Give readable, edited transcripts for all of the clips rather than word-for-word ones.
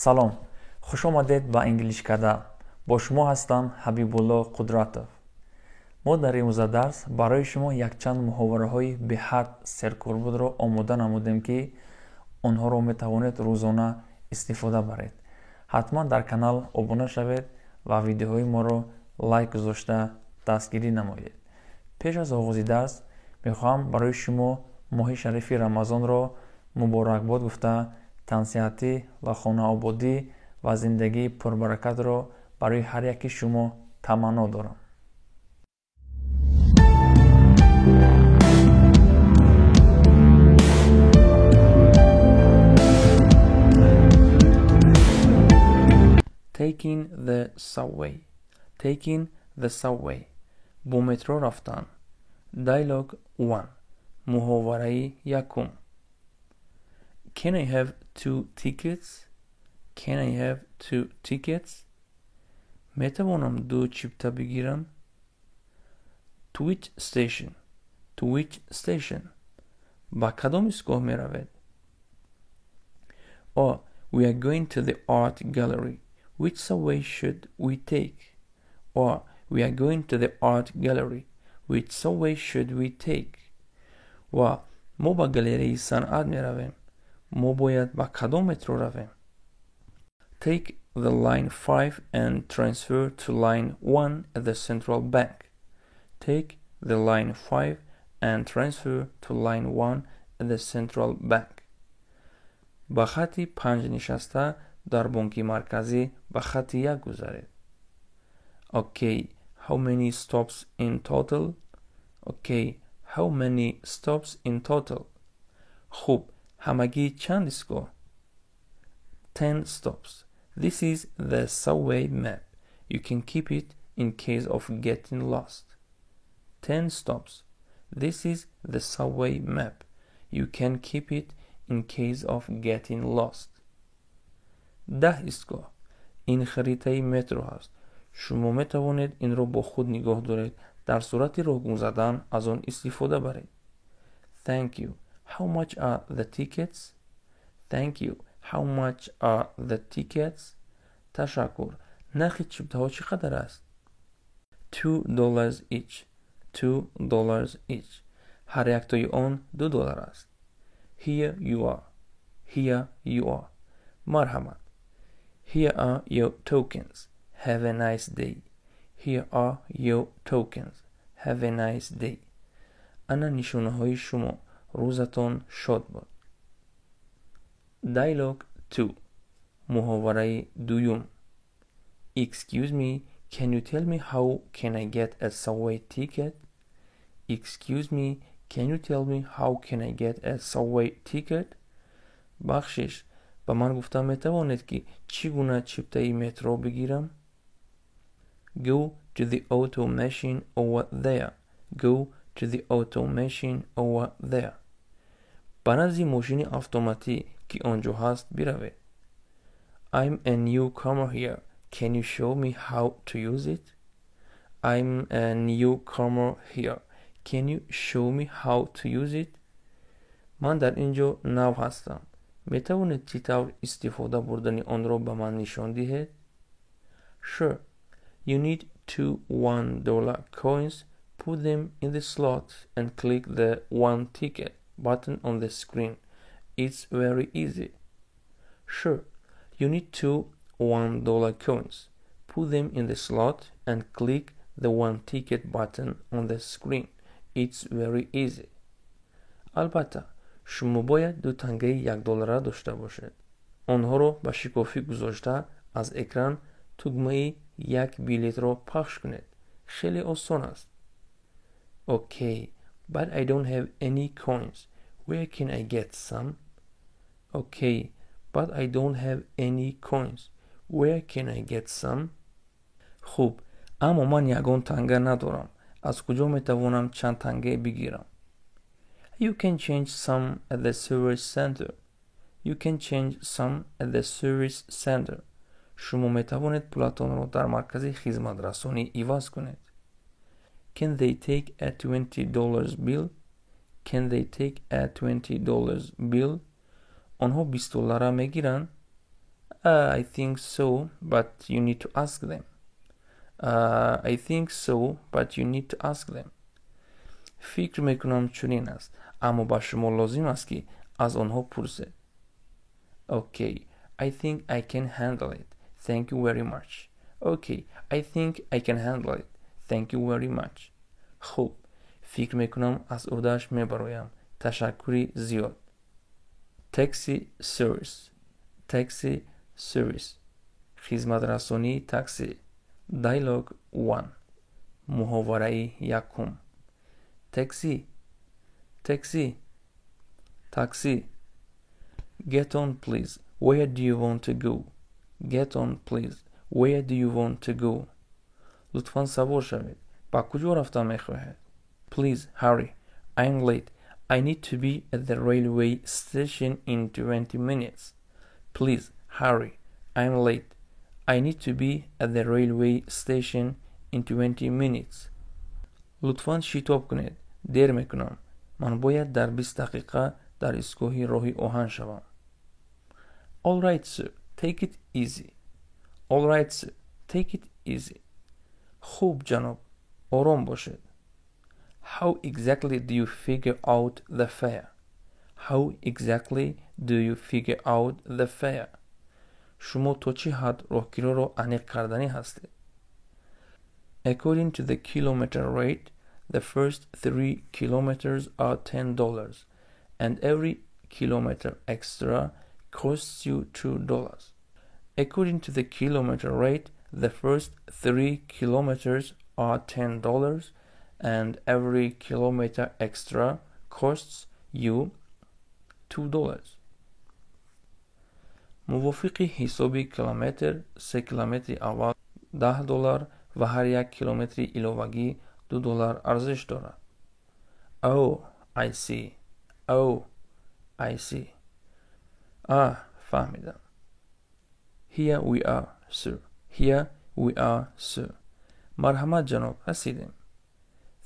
Салом, хуш омадед ба Инглишкада. Бо шумо ҳастам Ҳабибулло Қудратов. Мо дар имрӯза дарс барои шумо якчанд муҳовараҳои беҳад серкорбудро омода намудем, ки онҳоро метавонед рӯзона истифода баред. Ҳатман дар канал обуна шавед ва видеоҳои моро лайк гузошта дастгирӣ намоед. Пеш аз оғози дарс мехоҳам барои шумо моҳи шарифи Рамазонро муборакбод гуфта, тансиҳатӣ ва хонаободӣ ва зиндагии пурбаракатро барои ҳар яки шумо таманно дорам. Taking the subway. Taking the subway. Бо метро рафтан. Dialogue 1. Муҳовараи якум. Can I have two tickets? Can I have two tickets? Метавонам ду чипта бигирам? To which station? To which station? Ба кадом истгоҳ меравед? Oh, we are going to the art gallery. Which subway should we take? Or we are going to the art gallery. Which subway should we take? Ва мо ба галереяи санъат меравем. Мо бояд ба кадом метро равем? Take the line 5 and transfer to line 1 at the central bank. Take the line 5 and transfer to line 1 at the central bank. Ба хати 5 нишаста дар бонки марказӣ ба хати 1 гузаред. Okay, how many stops in total? Okay, how many stops in total? Хуб, ҳамагӣ чанд истгоҳ? 10 stops. This is the subway map. You can keep it in case of getting lost. 10 stops. This is the subway map. You can keep it in case of getting lost. 10 истгоҳ. Ин харитаи метро ҳаст. Шумо метавонед инро бо худ нигоҳ доред. Дар сурати роҳ гум задан аз он истифода баред. Thank you. How much are the tickets? Thank you. How much are the tickets? Ташаккур. Нархи чиптаҳо чӣ қадар аст? $2 each. $2 each. Ҳар яктои он $2 аст. Here you are. Here you are. Марҳамат. Here are your tokens. Have a nice day. Here are your tokens. Have a nice day. Ана нишонаҳои шумо. Рӯзатон шод бод. Dialogue 2. Муҳовараи дуюм. Excuse me, can you tell me how can I get a subway ticket? Excuse me, can you tell me how can I get a subway ticket? Бахшиш, ба ман гуфта метавонед, ки чӣ гуна чиптаи метро бигирам? Go to the auto machine over there. Go to the auto machine over there. Ба назди мошини автоматӣ, ки он ҷо ҳаст, биравед. I'm a newcomer here. Can you show me how to use it? I'm a newcomer here. Can you show me how to use it? Ман дар ин ҷо нав ҳастам. Метавонед чӣ тавр истифода бурдани онро ба ман нишон диҳед? Sure. You need two $1 coins. Put them in the slot and click the one ticket button on the screen. It's very easy. Sure. You need two $1 coins. Put them in the slot and click the one ticket button on the screen. It's very easy. Албатта, шумо бояд ду тангаи $1 дошта бошед. Онҳоро ба шикофӣ гузошта, аз экран тугмаи як билетро пахш кунед. Хеле осон аст. Okay, but I don't have any coins. Where can I get some? Okay, but I don't have any coins. Where can I get some? Хуб, аммо ман ягон танга надорам. Аз куҷо метавонам чанд танга бигирам? You can change some at the service center. You can change some at the service center. Шумо метавонед пулатонро дар маркази хизматрасонӣ иваз кунед. Can they take a $20 bill? Can they take a $20 bill? Онҳо $20 мегиранд? I think so, but you need to ask them. I think so, but you need to ask them. Фикр мекунам, чунин аст, аммо ба шумо лозим аст, ки аз онҳо пурсед. Okay, I think I can handle it. Thank you very much. Okay, I think I can handle it. Thank you very much. Хуб, фикр мекунам, аз ӯҳдааш мебароям. Ташаккури зиёд. Taxi service. Taxi service. Хизматрасонии таксӣ. Dialogue 1. Муҳовараи якум. Taxi. Taxi. Таксӣ. Get on, please. Where do you want to go? Get on, please. Where do you want to go? Лутфан савор шавед. Ба куҷо рафтан мехоҳед? Please hurry. I'm late. I need to be at the railway station in 20 minutes. Please hurry. I'm late. I need to be at the railway station in 20 minutes. Лутфан шитоб кунед. Дер мекунам. Ман бояд дар 20 дақиқа дар истгоҳи роҳи оҳан шавам. All right, sir. Take it easy. All right, sir. Take it easy. Хуб, ҷаноб, ором бошед. How exactly do you figure out the fare? How exactly do you figure out the fare? Шумо то чӣ ҳад роҳкироро аниқ карданӣ ҳастед? According to the kilometer rate, the first 3 kilometers are $10, and every kilometer extra costs you $2. According to the kilometer rate, the first 3 kilometers are $10, and every kilometer extra costs you $2. Мувофиқи ҳисоби километр, 3 километри аввал 10 доллар ва ҳар як километри иловагӣ 2 доллар арзиш дорад. Oh, I see. Oh, I see. Аҳ, фаҳмидам. Here we are, sir. Here we are, sir. Марҳамат, ҷаноб, расидем.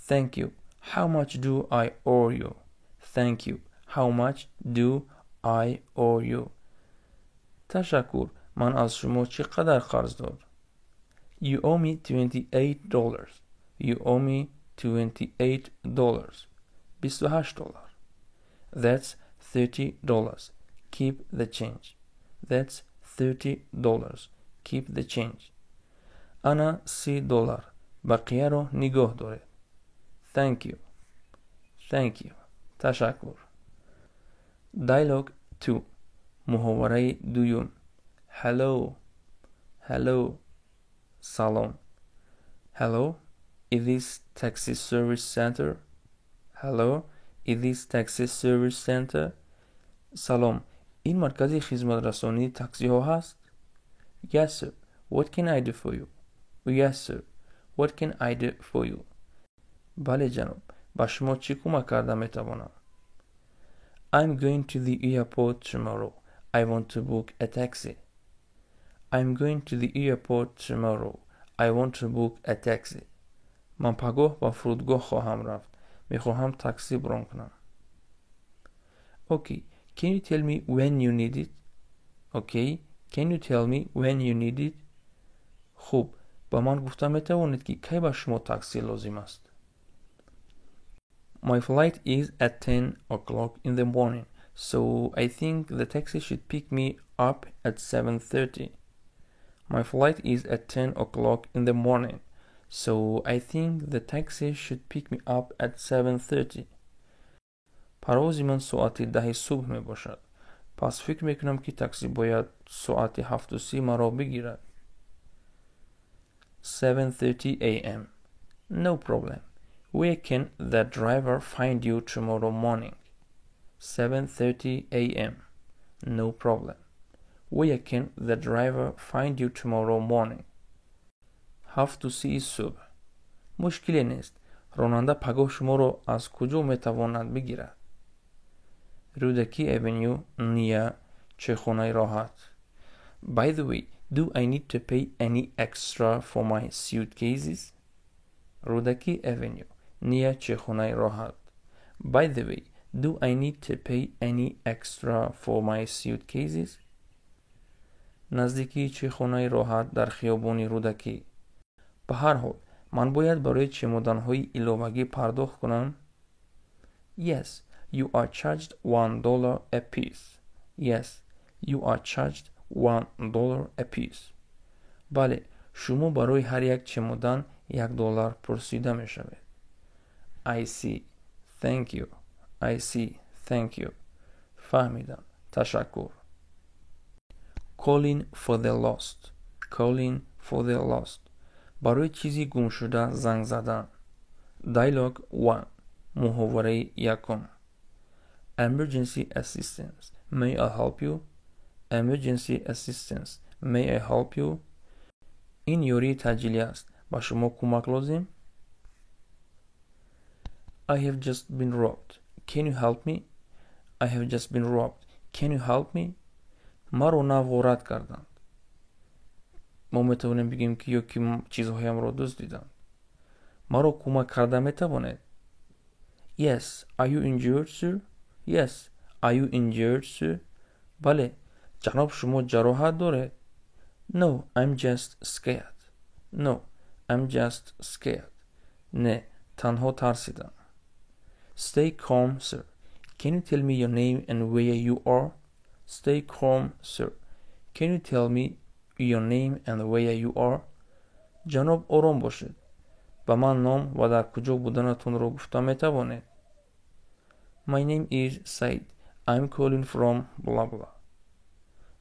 Thank you. How much do I owe you? Thank you. How much do I owe you? Ташаккур, ман аз шумо чӣ қадар қарздор? You owe me $28. You owe me $28. 28 доллар. That's $30. Keep the change. That's $30. Keep the change. Ана 30 доллар, бақияро нигоҳ доред. Thank you. Thank you. Ташаккур. Dialogue 2. Муҳовараи дуюм. Hello. Hello. Салом. Hello, is this taxi service center? Hello, is this taxi service center? Салом, ин маркази хизматрасонии таксиҳо ҳаст? Yes, sir. What can I do for you? Yes, sir. What can I do for you? Бале, ҷаноб, ба шумо чӣ кӯмак карда метавонам? I'm going to the airport tomorrow. I want to book a taxi. I'm going to the airport tomorrow. I want to book a taxi. Ман пагоҳ ба фурудгоҳ хоҳам рафт. Мехоҳам таксӣ брон кунам. Okay, can you tell me when you need it? Okay, can you tell me when you need it? Хуб, ба ман гуфта метавонед, ки кай ба шумо таксӣ лозим аст? My flight is at 10 o'clock in the morning, so I think the taxi should pick me up at 7:30. My flight is at 10 o'clock in the morning, so I think the taxi should pick me up at 7:30. Парвози ман соати 10-и субҳ мебошад. Пас фикр мекунам, ки таксӣ бояд соати 7:30 маро бигирад. 7:30 a.m. No problem. Where can the driver find you tomorrow morning? 7:30 a.m. No problem. Where can the driver find you tomorrow morning? 7:30-и субҳ. Мушкиле нест. Ронанда пагоҳ шуморо аз куҷо метавонад бигирад? Rudaki Avenue, near чойхонаи Роҳат. By the way, do I need to pay any extra for my suitcases? Rudaki Avenue, near чойхонаи Роҳат. By the way, do I need to pay any extra for my suitcases? Наздикии чойхонаи роҳат дар хиёбони Рӯдакӣ. Ба ҳар ҳол, ман бояд барои чемоданҳои иловагӣ пардохт кунам? Yes, you are charged $1 a piece. Yes, you are charged $1 a piece. Бале, шумо барои ҳар як чемодан $1 пурсида мешавед. I see. Thank you. I see. Thank you. Фаҳмидам. Ташаккур. Calling for the lost. Calling for the lost. Барои чизи гумшуда занг задан. Dialogue 1. Муҳовараи якум. Emergency assistance. May I help you? Emergency assistance. May I help you? Ин ёрии таъҷилӣ аст. Ба шумо кӯмак лозим? I have just been robbed. Can you help me? I have just been robbed. Can you help me? Маро нав ғорат карданд. Мо метавонем бигӯем ки ё ки чизҳоямро дуздиданд. Маро кӯмак карда метавонед? Yes, are you injured, sir? Yes, are you injured, sir? Бале, ҷаноб, шумо ҷароҳат доред? No, I'm just scared. No, I'm just scared. Не, танҳо тарсидам. Stay calm, sir. Can you tell me your name and where you are? Stay calm, sir. Can you tell me your name and where you are? Ҷаноб, ором бошед. Ба ман ном ва дар куҷо буданатонро гуфта метавонед? My name is Said. I'm calling from blah blah.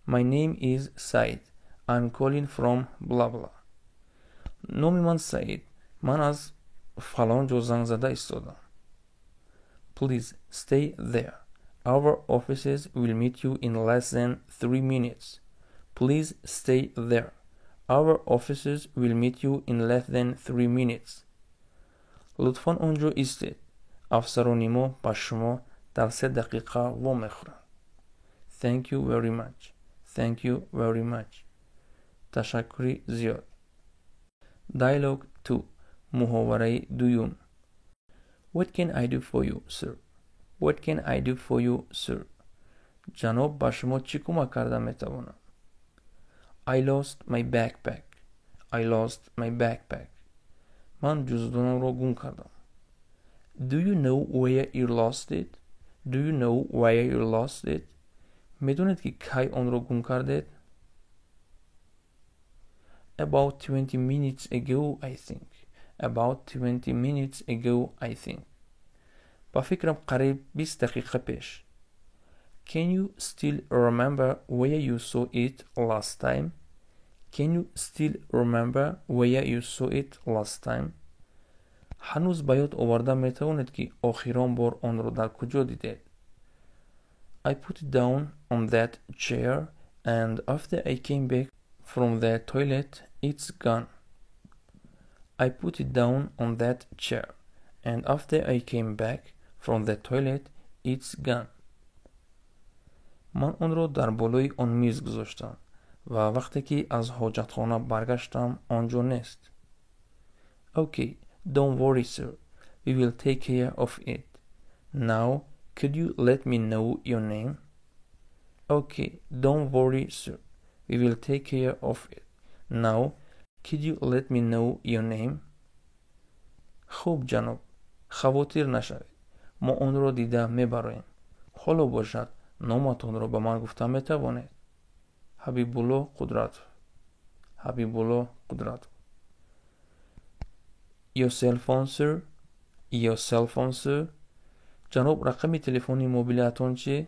My name is Said. I'm calling from blah blah. Номи ман Саид. Ман аз фалон ҷо занг зада истодам. Please stay there. Our officers will meet you in less than 3 minutes. Please stay there. Our officers will meet you in less than 3 minutes. Лутфан онҷо истед. Афсарони мо ба шумо дар 3 дақиқа вомехӯранд. Thank you very much. Thank you very much. Ташаккури зиёд. Dialogue 2. Муҳовараи дуюм. What can I do for you, sir? What can I do for you, sir? Ҷаноб, ба шумо чӣ кӯмак карда метавонам? I lost my backpack. I lost my backpack. Ман ҷуздонамро гум кардам. Do you know where you lost it? Do you know where you lost it? Медонед ки кай онро гум кардед? About 20 minutes ago, I think. About 20 minutes ago, I think. Ба фикрам, қариб 20 дақиқа пеш. Can you still remember where you saw it last time? Can you still remember where you saw it last time? Ҳанӯз ба ёд оварда метавонед, ки охирон бор онро дар куҷо дидед? I put it down on that chair and after I came back from the toilet, it's gone. I put it down on that chair and after I came back from the toilet, it's gone. Ман онро дар болои он миз гузоштам ва вақте ки аз ҳоҷатхона баргаштам, он ҷо нест. Okay, don't worry, sir. We will take care of it. Now, could you let me know your name? Okay, don't worry, sir. We will take care of it. Now, could you let me know your name? Хуб, ҷаноб, хавотир нашавед. Мо онро дида мебароем. Ҳоло бошад, номатонро ба ман гуфта метавонед? Ҳабибулло Қудратов. Ҳабибулло Қудратов. Your cell phone, sir? Your cell phone, sir? Ҷаноб, рақами телефони мобилиатон чӣ?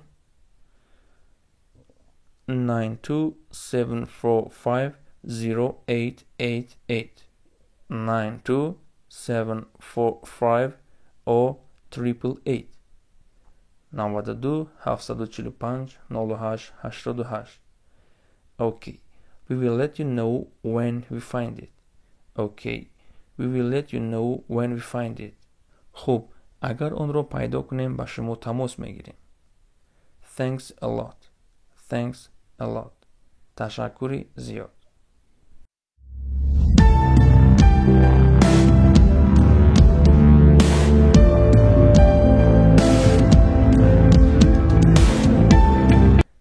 927450888. 927450888. 92 745 08 88. Okay, we will let you know when we find it. Okay, we will let you know when we find it. Хуб, агар онро пайдо кунем, ба шумо тамос мегирем. Thanks a lot. Thanks a lot. Ташаккури зиёд.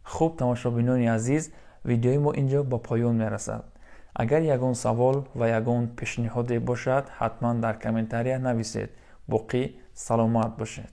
Хуб, тамошобинони азиз. Видеои мо инҷо ба поён мерасад. Агар ягон савол ва ягон пешниҳоде бошад, ҳатман дар комментария нависед. Боқӣ саломат бошед.